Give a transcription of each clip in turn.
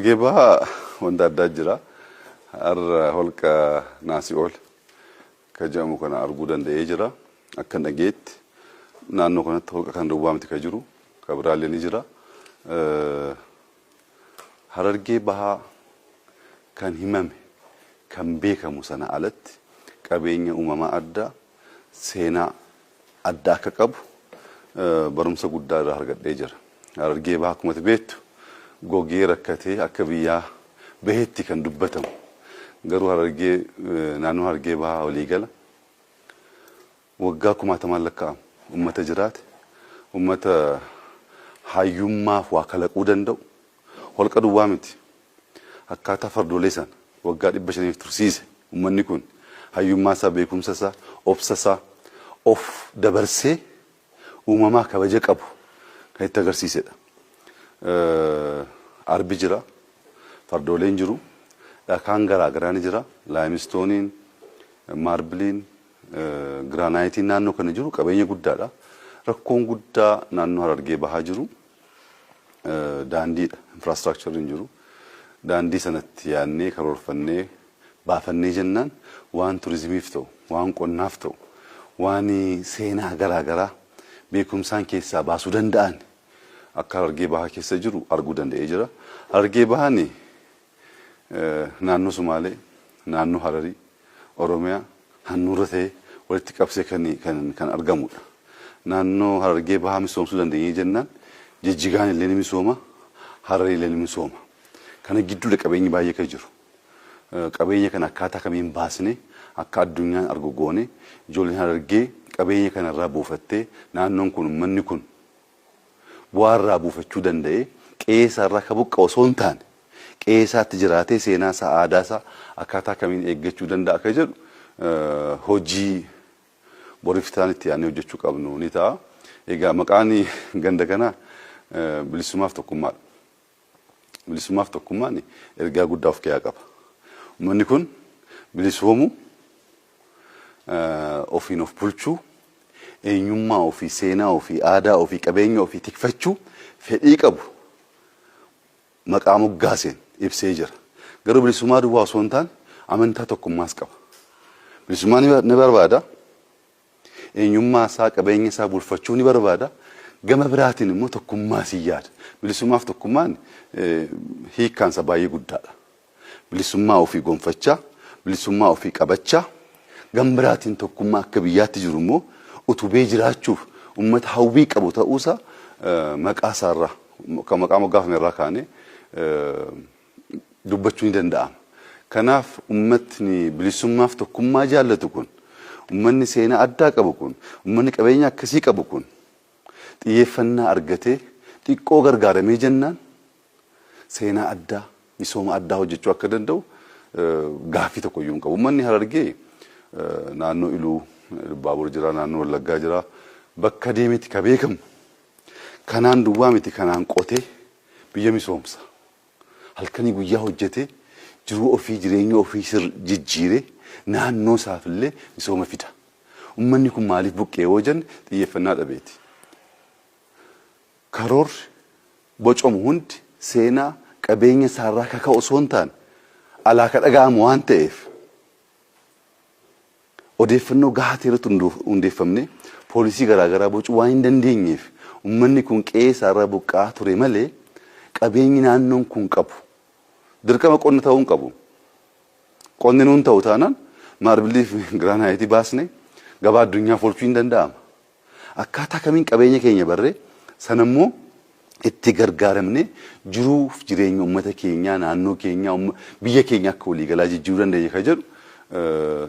Harargee Bahaa wanta addaa jira. Har'a holqa Naasi'ool ka jedhamu kana arguu danda'ee jira. Akkan dhageetti naannoo kanatti holqa kan duwwaa miti ka jiru, ka biraallee ni jira. Harargee Bahaa kan himame, kan beekamu sana alatti qabeenya uumamaa addaa, seenaa addaa akka qabu barumsa guddaa irraa argadhee jira. Harargee Bahaa akkuma beektu gogee rakkatee akka biyyaa bahetti kan dubbatamu. Garuu Harargee, naannoo Harargee Bahaa waliigala waggaa kumaatamaan lakkaa'amu uummata jiraate, uummata hayyummaaf waa kalaquu danda'u, holqa duwwaa miti. Akkaataa fardoolee sana waggaa 500f tursiise uummanni kun hayyummaa isaa, beekumsa isaa, obsa isaa of dabarsee uumamaa kabaja qabu kan itti agarsiisedha. Arbi jira, fardooleen jiru, dhakaan garaa garaa ni jira, limestoneiin, marbleiin, graniteiin naannoo kana jiru qabeenya guddaadha. Rakkoon guddaa naannoo Harargee Bahaa jiru daandiidha. Infrastructureiin jiru. Daandii sanatti yaadnee karoorfannee baafannee jennaan waan turizimiif ta'u, waan qonnaaf ta'u, waan seenaa garaa garaa beekumsaan keessaa baasuu danda'an akka Harargee Bahaa keessa jiru arguu danda'ee jira. Harargee Bahaan naannoo Sumaalee, naannoo Hararii, Oromiyaa handhuura ta'ee walitti qabsee kan argamudha. Naannoo Harargee Bahaa misoomsuu dandeenyee jennaan Jijjigaan illee ni misooma, Hararii illee ni misooma. Kana gidduudha qabeenyi baay'ee kan jiru. Qabeenya kana akkaataa kamiin baasnee akka addunyaan argu goone ijoolleen Harargee qabeenya kanarraa buufattee naannoon kun, uummanni kun bu'aa irraa buufachuu danda'ee qe'ee isaarraa akka buqqa'u osoo hin taane qe'ee isaatti jiraatee seenaa isaa, aadaa isaa akkaataa kamiin eeggachuu danda'a akka jedhu hojii boriif ta'an itti yaadnee hojjechuu qabnu ni ta'a. Egaa maqaan ganda kanaa bilisummaaf tokkummaadha. Bilisummaaf tokkummaan ergaa guddaa of keessaa qaba. Uummanni kun bilisoomuu, ofiin of bulchuu, eenyummaa ofii, seenaa ofii, aadaa ofii, qabeenya ofii tikfachuu fedhii qabu maqaa moggaaseen ibsee jira. Garuu bilisummaa duwwaa osoo hin taane amantaa tokkummaas qaba. Bilisummaa ni barbaada. Eenyummaa isaa, qabeenya isaa bulfachuu ni barbaada. Gama biraatiin immoo tokkummaa si yaada. Bilisummaaf tokkummaan hiikkaansa baay'ee guddaadha. Bilisummaa ofii gonfachaa, bilisummaa ofii qabachaa, gama biraatiin tokkummaa akka biyyaatti jiru immoo utubee jiraachuuf uummata hawwii qabu ta'uusaa maqaa isaarraa, kan maqaa moggaafame irraa kaanee dubbachuu ni danda'ama. Kanaaf uummatni bilisummaaf tokkummaa jaallatu kun, uummanni seenaa addaa qabu kun, uummanni qabeenya akkasii qabu kun xiyyeeffannaa argatee xiqqoo gargaaramee jennaan seenaa addaa, misooma addaa hojjechuu akka danda'u gaaffii tokko iyyuu hin qabu. Uummanni Harargee naannoo Iluu Baabur jira, naannoo Wallaggaa jira. Bakka deemetti ka beekamu kanaan duwwaa miti, kanaan qotee biyya misoomsa. Halkanii guyyaa hojjetee jiruu ofii, jireenya ofii jijjiiree naannoo isaaf illee misooma fida. Uummanni kun maaliif buqqee yoo jenne xiyyeeffannaa dhabeeti. Karoorri bocamu hundi seenaa qabeenya isaarraa kaka'u osoo hin taane alaa ka dhaga'amu waan ta'eef odeeffannoo gahaa ta'e irratti hundeeffamnee poolisii garaagaraa bocuu waan hin dandeenyeef uummanni kun qe'ee isaarraa buqqa'aa ture malee qabeenyi naannoon kun qabu dirqama qonna ta'uu hin qabu. Qonni nuun ta'u taanaan marbleii fi graniteii baasnee gabaa addunyaaf oolchuu hin danda'ama. Akkaataa kamiin qabeenya keenya barree sanammoo itti gargaaramnee jiruuf jireenya uummata keenyaa, naannoo keenyaa, biyya keenya akka waliigalaa jijjiiruu dandeenya kan jedhu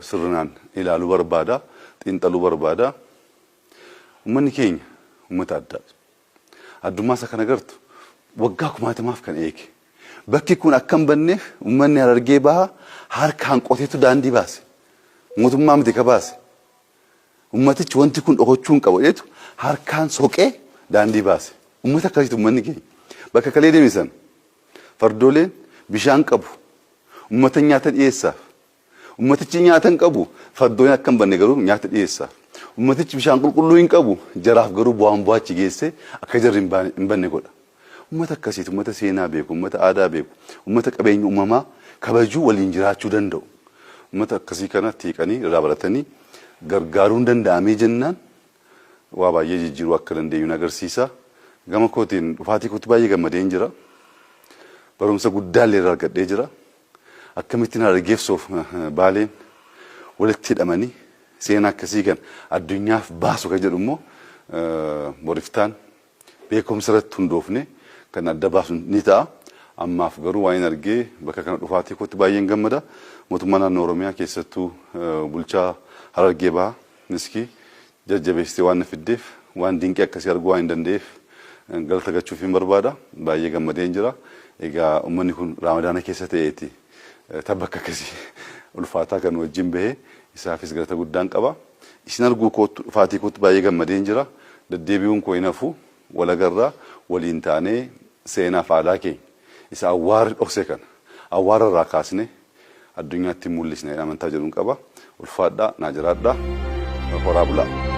sirnaan ilaaluu barbaada, xiinxaluu barbaada. Uummanni keenya uummata addaadha. Addummaa isa kan agartu waggaa kumaatamaaf kan eege. Bakki kun akka hin banneef uummanni Harargee Bahaa harkaan qoteetu daandii baase. Mootummaa miti ka baase. Uummatichi wanti kun dhokachuu hin qabu jedhetu harkaan soqee daandii baase. Uummata akkasiitu uummanni keenya. Bakka kalee deeme sana fardooleen bishaan qabu. Uummata nyaata dhiyeessaaf. Uummatichi nyaata hin qabu. Fardooleen akka hin banne garuu nyaata dhiyeessaaf. Uummatichi bishaan qulqulluu hin qabu. Jaraaf garuu bu'aan bu'aachi geessee akka jarri hin banne godha. Uummata akkasiiti, uummata seenaa beeku, uummata aadaa beeku, uummata qabeenya uumamaa kabajuu waliin jiraachuu danda'u. Uummata akkasii kana tiiqanii irraa baratanii gargaaruun danda'amee jennaan waa baay'ee jijjiiruu akka dandeenyu agarsiisa. Gama kootiin dhufaatii kootti baay'ee gammadeen jira. Barumsa guddaallee irraa argadhee jira. Akkamittiin Harargeef Baaleen walitti hidhamanii seenaa akkasii kan addunyaaf baasu kan jedhu immoo boriftaan beekumsa irratti hundoofne kan adda baasu ni ta'a. Ammaaf garuu waan hin argee bakka kana dhufaatii kootti baay'een gammada. Mootummaa naannoo Oromiyaa keessattuu bulchaa Harargee Bahaa Miskii jajjabeessitee waan na fiddeef, waan dinqii akkasii arguu waan hin danda'eef galata galchuuf hin barbaada. Baay'ee gammadeen jira. Egaa uummanni kun Raamadaana keessa ta'eeti tabba akka akkasii ulfaataa kan wajjin bahee isaafis galata guddaan qaba. Isin arguu kootti, dhufaatii kootti baay'ee gammadeen jira. Deddeebi'uun koo hin hafu. Walagarraa waliin taanee seenaaf aadaa keenya isa awwaarri dhokse kana awwaara irraa kaasnee addunyaatti mul'isna amantaa jedhuun qaba. Ulfaadhaa, naa jiraadhaa, horaa bulaa.